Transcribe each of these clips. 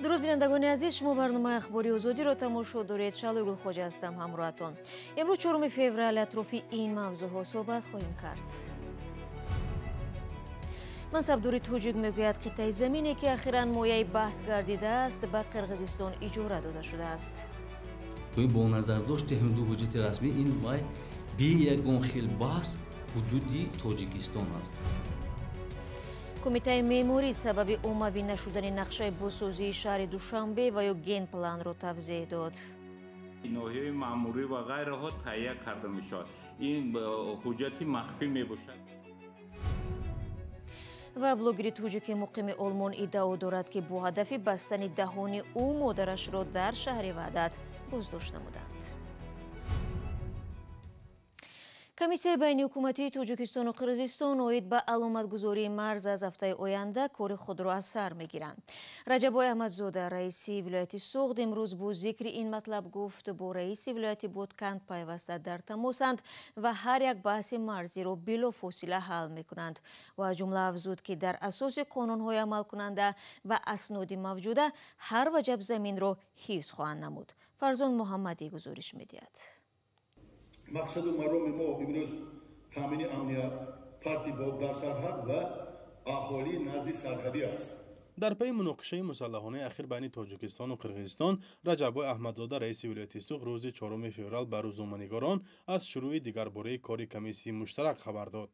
Дуруд, бинандагони азиз, шумо барномаи Ахбори Озодиро тамошо доред. Шалои Гулхоҷа ҳастам ҳамроҳатон. Имрӯз 4 феврал атрофи ин мавзӯъҳо суҳбат хоҳем кард. Мансабдори тоҷик мегӯяд, қитъаи замине, ки ахиран мояи баҳс гардидааст, ба Қирғизистон иҷора дода шудааст. Бо назардошти ҳамин ду ҳуҷҷати расмӣ ин вай бе ягон хел баҳс ҳудуди Тоҷикистон аст. Кумитаи меъморӣ сабаби оммавӣ нашудани нақшаи бозсозии шаҳри Душанбе ва ё генпланро тавзеҳ дод. Ноҳияи маъмурӣ ва ғайраҳо таҳия карда мешавад. Ин ҳуҷҷати махфӣ мебошад. Ва блогери тоҷики муқими Олмон иддао дорад, ки бо ҳадафи бастани даҳони ӯ модарашро дар шаҳри Ваҳдат боздошт намуданд. Комиссияи байниҳукуматии Тоҷикистону Қирғизистон оид ба аломатгузории марз аз ҳафтаи оянда кори худро аз сар мегиранд. Раҷаббой Аҳмадзода, раиси вилояти Суғд, имрӯз бо зикри ин матлаб гуфт, бо раиси вилояти Ботканд пайваста дар тамосанд ва ҳар як баҳси марзиро билофосила ҳал мекунанд. Ва аз ҷумла афзуд, ки дар асоси қонунҳои амалкунанда ва асноди мавҷуда ҳар ваҷаб заминро ҳифз хоҳанд намуд. Фарзон Муҳаммадӣ гузориш медиҳад. Мақсаду мароми мо имрӯз таъмини амният, тартибот дар сарҳад ва аҳолии назди сарҳадӣ аст. Дар пайи муноқишаи мусаллаҳонаи ахир байни Тоҷикистону Қирғизистон, Раҷаббой Аҳмадзода, раиси вилояти Суғд, рӯзи 4 феврал ба рӯзноманигорон аз шурӯи дигарбораи кори комиссияи муштарак хабар дод.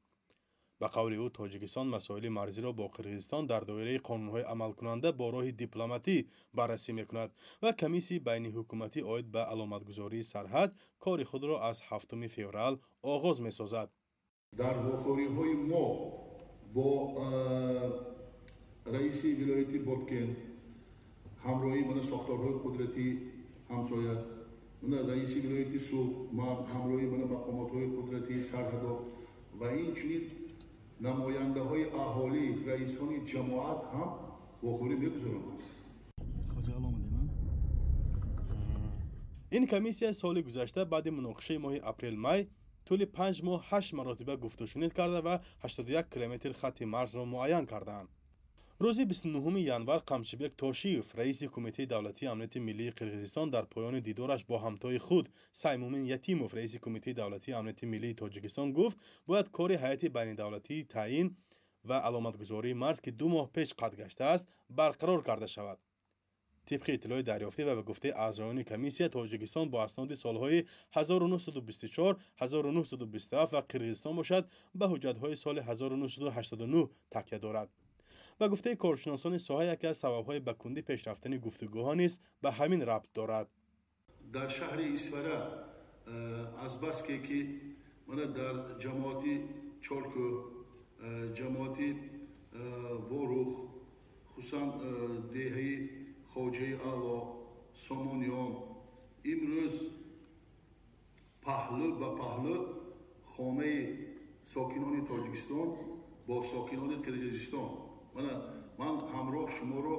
Ба қавли ӯ, Тоҷикистон масоили марзиро бо Қирғизистон дар доираи қонунҳои амалкунанда бо роҳи дипломатӣ баррасӣ мекунад ва комиссияи байниҳукуматӣ оид ба аломатгузории сарҳад кори худро аз 7 феврал оғоз месозад. Дар вохӯриҳои мо бо раиси вилояти Боткен, ҳамроҳии мана сохторҳои қудратии ҳамсоя, мана раиси вилояти Суғд, ман ҳамроҳии мана мақомотҳои қудратии сарҳадо ва инчунин намояндаҳои аҳолӣ, раисони ҷамоат ҳам вохӯрӣ мегузаронанд. Ин комиссия соли гузашта баъди муноқишаи моҳи апрел-май тӯли 5 моҳ 8 маротиба гуфтушунид карда ва 81 километр хатти марзро муайян кардаанд. Рӯзи 29 январ Қамчибек Тошиев, раиси Кумитаи давлатии амнияти миллии Қирғизистон, дар поёни дидораш бо ҳамтои худ Саймумин Ятимов, раиси Кумитаи давлатии амнияти миллии Тоҷикистон, гуфт, бояд кори ҳайати байнидавлатии таъин ва аломатгузории марз, ки 2 моҳ пеш қатъ гаштааст, барқарор карда шавад. Тибқи иттилои дарёфтӣ ва ба гуфтаи аъзоёни комиссия, Тоҷикистон бо асноди солҳои 1924, 1927 ва Қирғизистон бошад ба ҳуҷҷатҳои соли 1989 такя дорад. Ба гуфтаи коршиносони соҳа, яке аз сабабҳои ба кундӣ пеш рафтани гуфтугӯҳо низ ба ҳамин рабт дорад. Дар шаҳри Исфара азбаске ки мана дар ҷамоати Чоркӯ, ҷамоати Ворух, хусусан деҳаи Хоҷаи Аъло, Сомониён имрӯз паҳлӯ ба паҳлӯ хонаи сокинони Тоҷикистон бо сокинони Қирғизистон. Мана ман ҳамроҳ шуморо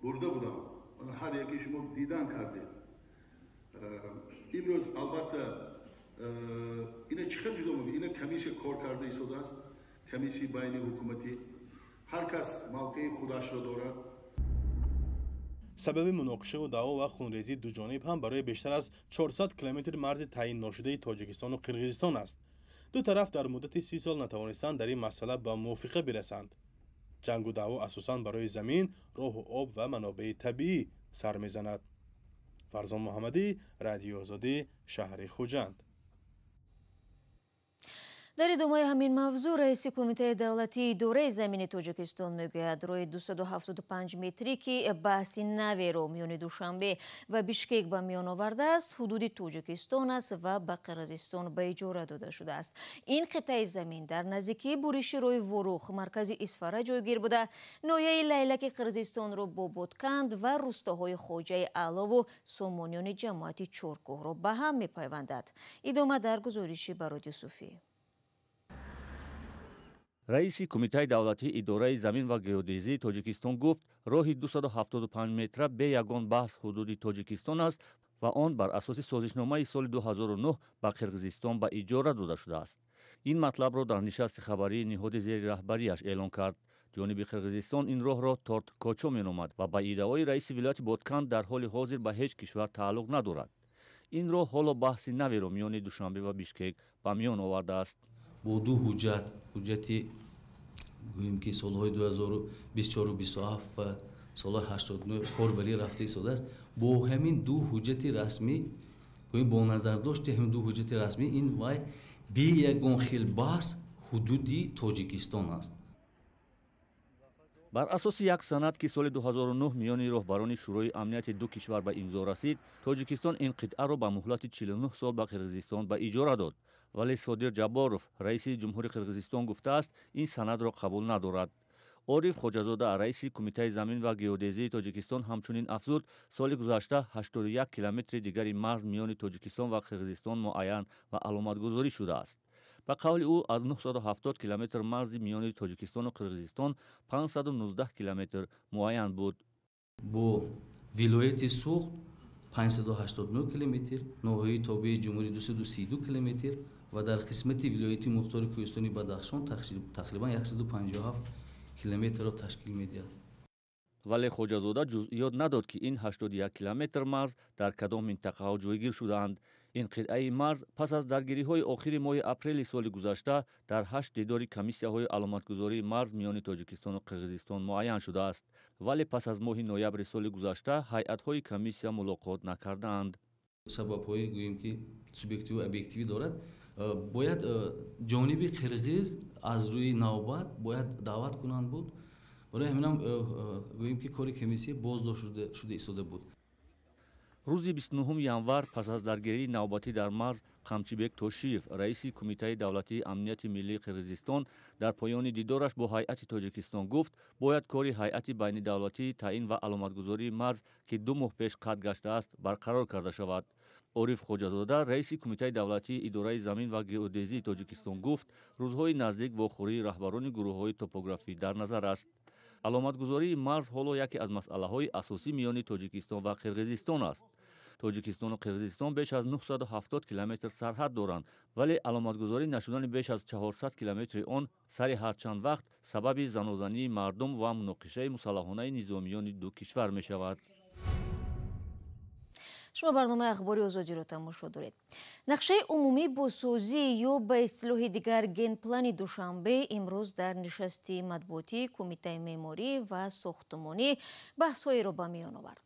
бурда будам. Мана ҳар яке шумо дидан кардед. Имрӯз албатта ина чӣ хел ҷудо мекунад? Ина комиссия кор карда истодааст, комиссияи байниҳукуматӣ. Ҳар кас мавқеи худашро дорад. Сабаби муноқишаву даъво ва хунрезии дуҷониб ҳам барои бештар аз 400 километр марзи таъин ношудаи Тоҷикистону Қирғизистон аст. Ду тараф дар муддати 30 сол натавонистанд дар ин масъала ба мувофиқа бирасанд. Ҷангу даъво асосан барои замин, роҳу об ва манобеи табиӣ сар мезанад. Фарзон Муҳаммадӣ, Радиои Озодӣ, шаҳри Хуҷанд. Дар идомаи ҳамин мавзӯъ раиси Кумитаи давлатии идораи замини Тоҷикистон мегӯяд, роҳи 275 метрӣ, ки баҳси наверо миёни Душанбе ва Бишкек ба миён овардааст, ҳудуди Тоҷикистон аст ва ба Қирғизистон ба иҷора дода шудааст. Ин қитъаи замин дар наздикии буриши роҳи Ворух, маркази Исфара ҷойгир буда, ноҳияи Лайлаки Қирғизистонро бо Ботканд ва рустоҳои Хоҷаи Аълову Сомониёни ҷамоати Чоркӯҳро ба ҳам мепайвандад. Идома дар гузориши Барод Юсуфӣ. Раиси Кумитаи давлатии идораи замин ва геодезии Тоҷикистон гуфт, роҳи 275 метра бе ягон баҳс ҳудуди Тоҷикистон аст ва он бар асоси созишномаи соли 2009 ба Қирғизистон ба иҷора дода шудааст. Ин матлабро дар нишасти хабарии ниҳоди зери раҳбарияш эълон кард. Ҷониби Қирғизистон ин роҳро Торт Кочо меномад ва ба иддаои раиси вилояти Боткан дар ҳоли ҳозир ба ҳеҷ кишвар тааллуқ надорад. Ин роҳ ҳоло баҳси наверо миёни Душанбе ва Бишкек ба миён овардааст. Бо ду ҳуҷҷат, ҳуҷҷати гӯем ки солҳои 2024 27 ва солҳои 89 корбарӣ рафта истодааст. Бо ҳамин ду ҳуҷҷати расмӣ, гӯем бо назардошти ҳамин ду ҳуҷҷати расмӣ, ин вай бе ягон хел баҳс ҳудуди Тоҷикистон аст. Бар асоси як санад, ки соли 2009 миёни роҳбарони Шӯрои амнияти ду кишвар ба имзо расид, Тоҷикистон ин қитъаро ба муҳлати 49 сол ба Қирғизистон ба иҷора дод. Вале Содир Ҷабборов, раиси ҷумҳури Қирғизистон, гуфтааст, ин санадро қабул надорад. Ориф Хоҷазода, раиси Кумитаи замин ва геодезии Тоҷикистон, ҳамчунин афзуд, соли гузашта 81 километри дигари марз миёни Тоҷикистон ва Қирғизистон муайян ва аломатгузорӣ шудааст. Ба қавли ӯ, аз 970 километр марзи миёни Тоҷикистону Қирғизистон 519 километр муайян буд. Бо вилояти Суғд 589 километр, ноҳияи тобеи ҷумҳурӣ 232 километр ва дар қисмати вилояти мухтори Кӯҳистони Бадахшон тақрибан 157 километрро ташкил медиҳад. Вале Хоҷазода ҷузъиёт надод, ки ин 81 километр марз дар кадом минтақаҳо ҷойгир шудаанд. Ин қитъаи марз пас аз даргириҳои охири моҳи апрели соли гузашта дар 8 дидори комиссияҳои аломатгузории марз миёни Тоҷикистону Қирғизистон муайян шудааст. Вале пас аз моҳи ноябри соли гузашта ҳайатҳои комиссия мулоқот накардаанд. Сабабҳои гӯем ки субъективу объективӣ дорад. Бояд ҷониби қирғиз аз рӯи навбат бояд даъват кунанд буд. Барои ҳаминам гӯем ки кори комиссия боздошт шуда истода буд. Рӯзи 29 январ пас аз даргирии навбатӣ дар марз, Қамчибек Тошиев, раиси Кумитаи давлатии амнияти миллии Қирғизистон, дар поёни дидораш бо ҳайати Тоҷикистон гуфт, бояд кори ҳайати байнидавлатии таъин ва аломатгузории марз, ки 2 моҳ пеш қатъ гаштааст, барқарор карда шавад. Ориф Хоҷазода, раиси Кумитаи давлатии идораи замин ва геодезии Тоҷикистон, гуфт, рӯзҳои наздик вохӯрии раҳбарони гурӯҳҳои топографӣ дар назар аст. Аломатгузории марз ҳоло яке аз масъалаҳои асосӣ миёни Тоҷикистон ва Қирғизистон аст. Тоҷикистону Қирғизистон беш аз 970 километр сарҳад доранд, вале аломатгузорӣ нашудани беш аз 400 километри он сари ҳар чанд вақт сабаби занозании мардум ва муноқишаи мусаллаҳонаи низомиёни ду кишвар мешавад. Шумо барномаи Ахбори Озодиро тамошо доред. Нақшаи умумии бозсозӣ ё ба истилоҳи дигар генплани Душанбе имрӯз дар нишасти матбуотии Кумитаи меъморӣ ва сохтмонӣ баҳсҳоеро ба миён овард.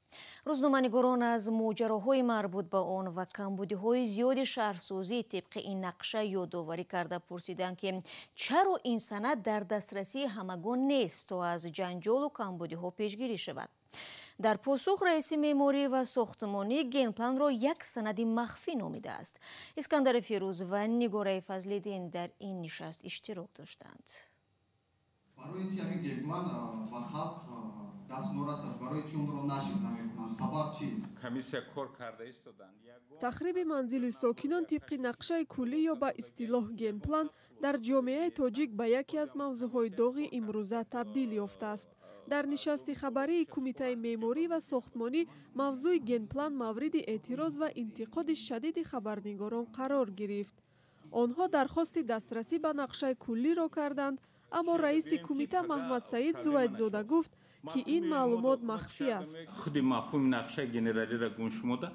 Рӯзноманигорон аз моҷароҳои марбут ба он ва камбудиҳои зиёди шаҳрсозӣ тибқи ин нақша ёдоварӣ карда пурсиданд, ки чаро ин санад дар дастрасии ҳамагон нест, то аз ҷанҷолу камбудиҳо пешгирӣ шавад. Дар посух раиси меъморӣ ва сохтмонӣ генпланро як санади махфӣ номидааст. Искандари Фирӯз ва Нигораи Фазлиддин дар ин нишаст иштирок доштанд. Барои чи ҳамин генплан ба халқ даст норас аст? Барои чи онро нашр намекунанд? Сабаб чист? Комиссия кор карда истоданд. Тахриби манзили сокинон тибқи нақшаи куллӣ ё ба истилоҳ генплан дар ҷомеаи тоҷик ба яке аз мавзӯъҳои доғи имрӯза табдил ёфтааст. Дар нишасти хабарии Кумитаи меъморӣ ва сохтмонӣ мавзӯи генплан мавриди эътироз ва интиқоди шадиди хабарнигорон қарор гирифт. Онҳо дархости дастрасӣ ба нақшаи куллиро карданд, аммо раиси кумита Маҳмадсаид Зувайдзода гуфт, ки ин маълумот махфӣ аст. Худи мафҳуми нақшаи генералиро гум шумода,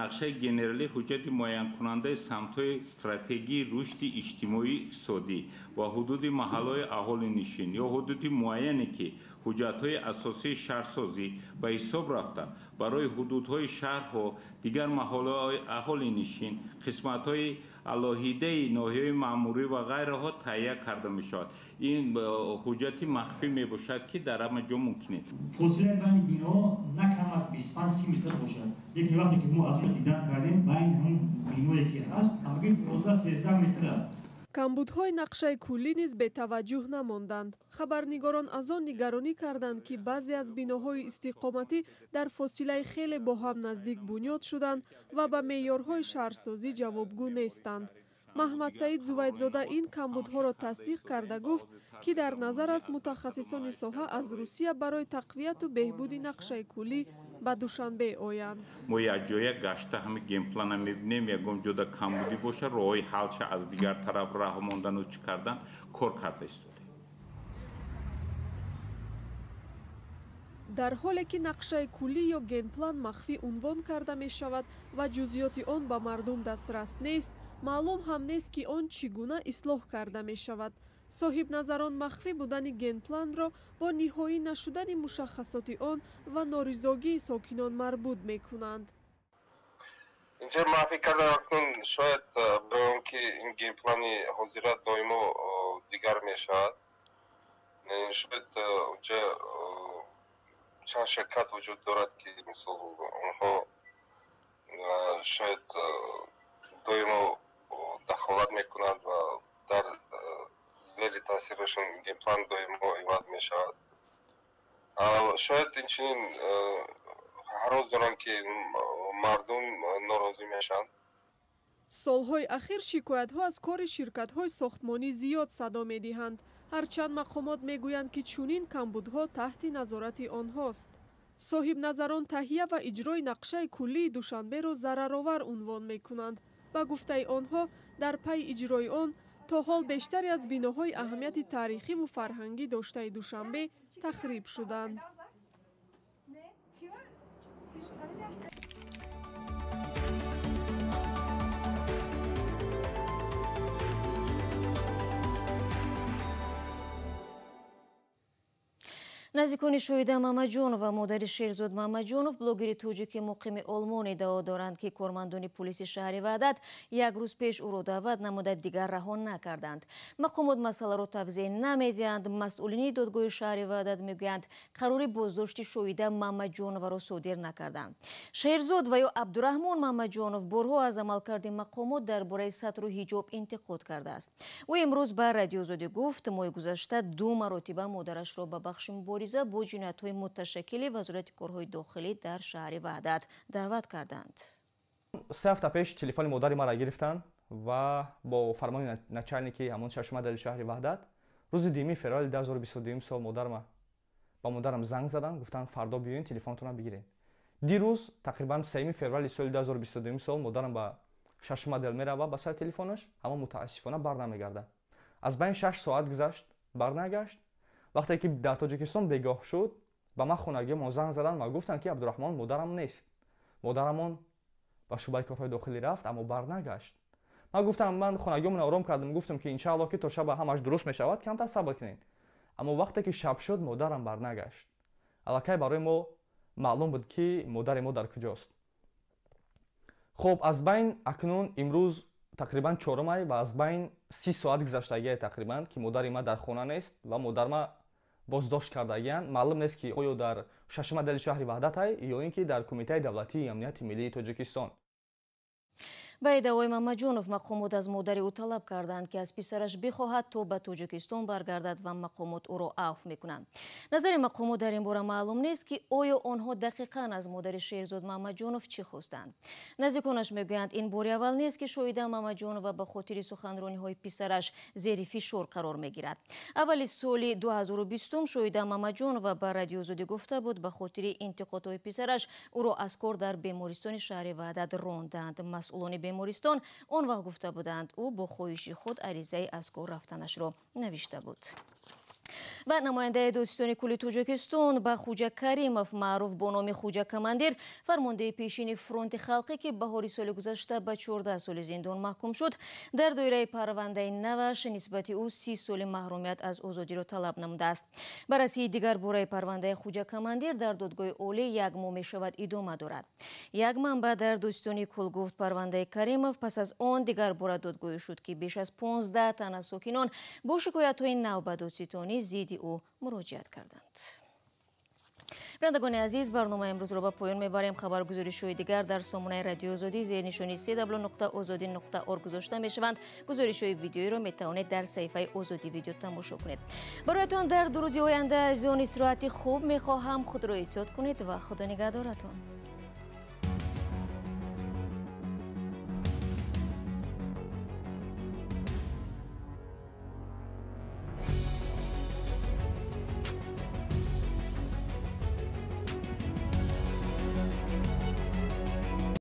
нақшаи генералӣ ҳуҷҷати муайянкунандаи самтҳои стратегии рушди иҷтимоӣ иқтисодӣ ва ҳудуди маҳаллаҳои аҳолинишин ё ҳудуди муайяне, ки ҳуҷҷатҳои асосии шаҳрсозӣ ба ҳисоб рафта, барои ҳудудҳои шаҳрҳо, дигар маҳаллаҳои аҳолинишин, қисматҳои алоҳидаи ноҳияҳои маъмурӣ ва ғайраҳо таҳия карда мешавад. Ин ҳуҷҷати махфӣ мебошад, ки дар ҳама ҷо мумкин нест. Фосилаи байни биноҳо на кам аз 25-30 метр бошад. Лекин вақте ки мо аз он дидан кардем, байни ҳамон биное ки ҳаст, ҳамагӣ 12-13 метр аст. Камбудҳои нақшаи куллӣ низ бетаваҷҷӯҳ намонданд. Хабарнигорон аз он нигаронӣ карданд, ки баъзе аз биноҳои истиқоматӣ дар фосилаи хеле бо ҳам наздик бунёд шуданд ва ба меъёрҳои шаҳрсозӣ ҷавобгӯ нестанд. Маҳмадсаид Зувайдзода ин камбудҳоро тасдиқ карда гуфт, ки дар назар аст мутахассисони соҳа аз Русия барои тақвияту беҳбуди нақшаи куллӣ ба Душанбе оянд. Мо якҷоя гашта ҳами генплана мебинем, ягон ҷода камбудӣ боша, роҳҳои ҳалша аз дигар тараф раҳ мондану чӣ кардан кор карда истодем. Дар ҳоле ки нақшаи куллӣ ё генплан махфӣ унвон карда мешавад ва ҷузъиёти он ба мардум дастрас нест, маълум ҳам нест, ки он чӣ гуна ислоҳ карда мешавад. Соҳибназарон махфӣ будани генпланро бо ниҳоӣ нашудани мушаххасоти он ва норизогии сокинон марбут мекунанд. Инҷа махфӣ кардан акнун шояд барои он ки ин генплани ҳозира доимо дигар мешавад. Шояд онҷа чанд ширкат вуҷуд дорад, ки мисол онҳо шояд доимо дахолат мекунанд ва дар зери таъсирашон генплан доимо иваз мешавад. Шояд инчунин ҳарос доранд, ки мардум норозӣ мешаванд. Солҳои ахир шикоятҳо аз кори ширкатҳои сохтмонӣ зиёд садо медиҳанд. Ҳарчанд мақомот мегӯянд, ки чунин камбудҳо таҳти назорати онҳост. Соҳибназарон таҳия ва иҷрои нақшаи куллии Душанберо зараровар унвон мекунанд. Ба гуфтаи онҳо, дар пайи иҷрои он то ҳол бештаре аз биноҳои аҳамияти таърихиву фарҳангӣ доштаи Душанбе тахриб шуданд. Наздикони Шоҳида Мамаҷонова, модари Шерзод Мамаҷонов, блогери тоҷики муқими Олмон, иддао доранд, ки кормандони пулиси шаҳри Ваҳдат як рӯз пеш ӯро даъват намуда дигар раҳо накарданд. Мақомот масъаларо тавзеҳ намедиҳанд. Масъулини додгоҳи шаҳри Ваҳдат мегӯянд, қарори боздошти Шоҳида Мамаҷоноваро содир накарданд. Шерзод ва ё Абдураҳмон Мамаҷонов борҳо аз амалкарди мақомот дар бораи сатру ҳиҷоб интиқод кардааст. Ӯ имрӯз ба Радиои Озодӣ гуфт, моҳи гузашта ду маротиба модарашро ба бахши мубориза бо ҷиноятҳои муташаккили Вазорати корҳои дохилӣ дар шаҳри Ваҳдат даъват карданд. 3 ҳафта пеш телефони модари маро гирифтанд ва бо фармони начальники ҳамон шашмадали шаҳри Ваҳдат рӯзи 2 феврали 2022 сол ба модарам занг заданд, гуфтанд фардо биёед телефонтонро бигиред. Дирӯз тақрибан 3 феврали соли 2022 сол модарам ба шашмадал меравад ба сари телефонаш, аммо мутаассифона барнамегардад. Аз байни 6 соат гузашт, барнагашт. Вақте ки дар Тоҷикистон бегоҳ шуд, ба ман хонагиҳоямон занг заданд ва гуфтанд, ки Абдураҳмон модарам нест. Модарамон ба шӯъбаи корҳои дохилӣ рафт, аммо барнагашт. Ман гуфтам, ман хонагиҳоямонро ором кардам, гуфтам, ки иншааллоҳ ки то шаба ҳамаш дуруст мешавад, камтар сабр кунед. Аммо вақте ки шаб шуд, модарам барнагашт. Аллакай барои мо маълум буд, ки модари мо дар куҷост. Хоб, аз байн акнун имрӯз тақрибан 4 май ва аз байн 30 соат гузаштагие тақрибан, ки модари ма дар хона нест ва модарма боздошт кардагиянд. Маълум нест, ки оё дар шашмадали шаҳри Ваҳдатай ё ин ки дар Кумитаи давлатии амнияти миллии Тоҷикистон. Ба иддаои Мамаҷонов, мақомот аз модари ӯ талаб карданд, ки аз писараш бихоҳад то ба Тоҷикистон баргардад ва мақомот ӯро афв мекунанд. Назари мақомот дар ин бора маълум нест, ки оё онҳо дақиқан аз модари Шерзод Мамаҷонов чӣ хостанд. Наздиконаш мегӯянд, ин бори аввал нест, ки Шоҳида Мамаҷонова ба хотири суханрониҳои писараш зери фишор қарор мегирад. Аввали соли 2020 Шоҳида Мамаҷонова ба Радиои Озодӣ гуфта буд, ба хотири интиқодҳои писараш ӯро аз кор дар бемористони шаҳри Ваҳдат ронданд. Масъулони бемористон он вақт гуфта буданд, ӯ бо хоҳиши худ аризаи аз кор рафтанашро навишта буд. Ва намояндаи додситони кулли Тоҷикистон ба Хуҷа Каримов, маъруф бо номи Хуҷа Командир, фармондеҳи пешини фронти халқӣ, ки баҳори соли гузашта ба 14 соли зиндон маҳкум шуд, дар доираи парвандаи наваш нисбати ӯ 30 соли маҳрумият аз озодиро талаб намудааст. Баррасии дигар бораи парвандаи Хуҷа Командир дар додгоҳи олӣ як моҳ мешавад идома дорад. Як манбаъ дар додситони кул гуфт, парвандаи Каримов пас аз он дигар бора додгоҳӣ шуд, ки беш аз 15 тан аз сокинон бо шикоятҳои нав ба додситонӣ зидди ӯ муроҷиат карданд. Бинандагони азиз, барномаи имрӯзро ба поён мебарем. Хабаргузоришҳои дигар дар сомонаи Радиои Озодӣ зери нишони cw.ozodi.org гузошта мешаванд. Гузоришҳои видеоиро метавонед дар саҳифаи Озодӣ видео тамошо кунед. Бароятон дар 2 рӯзи оянда азизон истироҳати хуб мехоҳам. Худро эҳтиёт кунед ва Худо нигаҳдоратон.